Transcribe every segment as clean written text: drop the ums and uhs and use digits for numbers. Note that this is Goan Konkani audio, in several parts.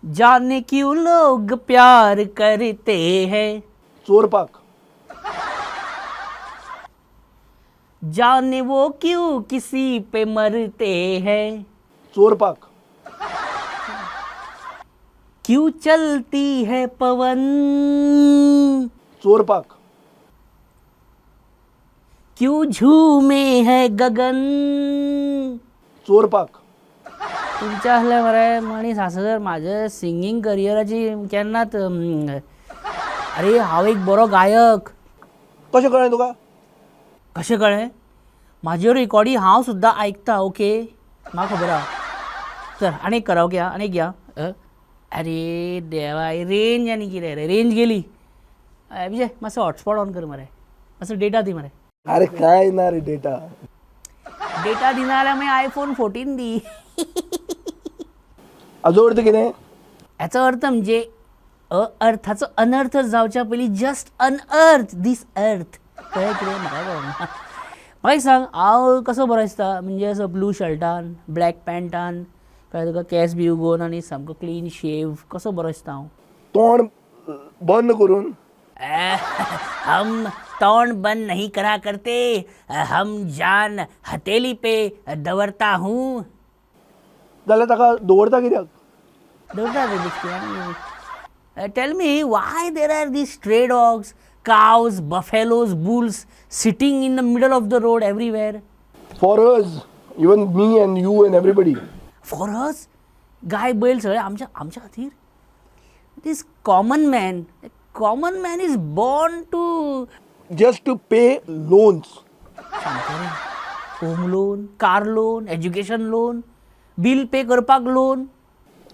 जाने क्यों लोग प्यार करते हैं. चोरपाक. जाने वो क्यों किसी पे मरते हैं. चोरपाक. क्यों चलती है पवन. चोरपाक. क्यों झूमे है गगन. चोरपाक. तुमच्या असल्या मरे मनीस आसा जर म्हाजें सिंगींग करियराची केन्नाच अरे हांव एक बरो गायक. कशें कळ्ळें तुका? कशें कळ्ळें? म्हाज्यो रिकॉर्डी हांव सुद्दां आयकता. ओके, म्हाका खबर आहा. चल आनी एक करावके या, आनी एक या. अरे देवा, रेंज आनी कितें रे, रेंज गेली. विजय, मातसो हॉटस्पॉट ऑन कर मरे, मातसो डेटा दी मरे. अरे काय ना रे डेटा. डेटा दिना जाल्यार मागीर आयफोन 14 दी. हाजो अर्थ कितें? हाचो अर्थ म्हणजे अर्थाचो अनर्थ जावच्या पयलीं जस्ट अनअर्थ दीस अर्थ. कळ्ळें कितें? म्हाका कळना. म्हाका एक सांग, हांव कसो बरो दिसता? म्हणजे असो ब्लू शर्टान, ब्लॅक पॅन्टान, कळ्ळें तुका, केंस बी उगोवन आनी सामको क्लीन शेव, कसो बरो दिसता हांव? तोंड बंद करून. हम तोंड बंद नहीं करा करते, हम जान हथेली पे दवरता हूँ. जाल्यार ताका दवरता कित्याक? दवरता रे बेश्टी. आनी tell me why there are these stray dogs, cows, buffaloes, bulls sitting in the middle of the road everywhere? For us, even me and you and everybody. For us? गाय बैल सगळे आमच्या आमच्या खातीर. This common man, common man is born to just to pay loans. सांगता रे, home loan, car loan, education loan, bill pay करपाक लोन.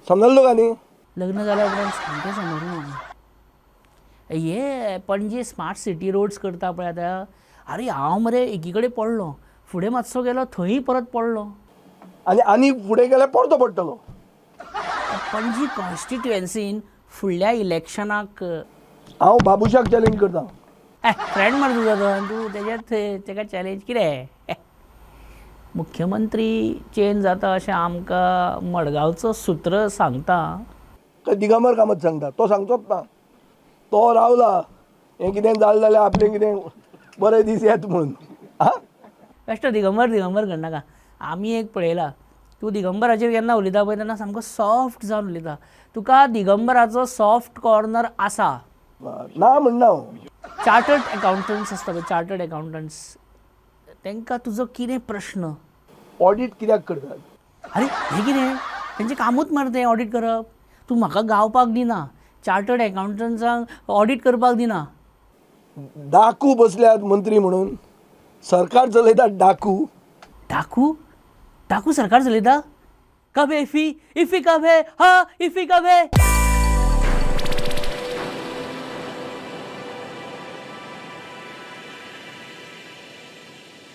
समजलो तुका न्ही? लग्न जाल्या उपरांत सामकें समजलें म्हाका. हे पणजे स्मार्ट सिटी रोड्स करता पळय आतां, आरे हांव मरे एकी कडेन पडलो, फुडें मातसो गेलो थंय परत पडलो. आनी आनी फुडें गेल्यार परतो पडटलो. पणजी कॉन्स्टिट्युएन्सीन फुडल्या इलेक्शनाक हांव बाबुशाक चॅलेंज करता. फ्रेंड मरे तुजो तो, आनी तूं तेज्यात तेका चॅलेंज कितें? मुख्यमंत्री चेंज जाता अशें आमकां मडगांवचो सूत्र सांगता. काय दिगंबर कामत सांगता? तो सांगचोच ना. तो रावला, हें कितें जालें जाल्यार आपलें कितें बरे दीस येत म्हणून. आं. बेश्टो दिगंबर दिगंबर करनाका. आमी एक पळयला, तूं दिगंबराचेर केन्ना उलयता पळय तेन्ना सामको सॉफ्ट जावन उलयता. तुका दिगंबराचो सॉफ्ट कॉर्नर आसा. ना म्हणना हांव. चार्टर्ड एकाउंटंट्स आसता पळय, चार्टर्ड एकाउंटंट्स, तांकां तुजो कितें प्रश्न? ऑडीट कित्याक करतात? अरे हें कितें, तेंचें कामूच मरे तें ऑडीट करप. तूं म्हाका गावपाक दिना, चार्टर्ड एकाउंटंट्सांक ऑडीट करपाक दिना. डाकू बसल्यात मंत्री म्हणून, सरकार चलयतात डाकू. डाकू? डाकू सरकार चलयता? कब है इफी? इफी कब है? हा, इफी कब है?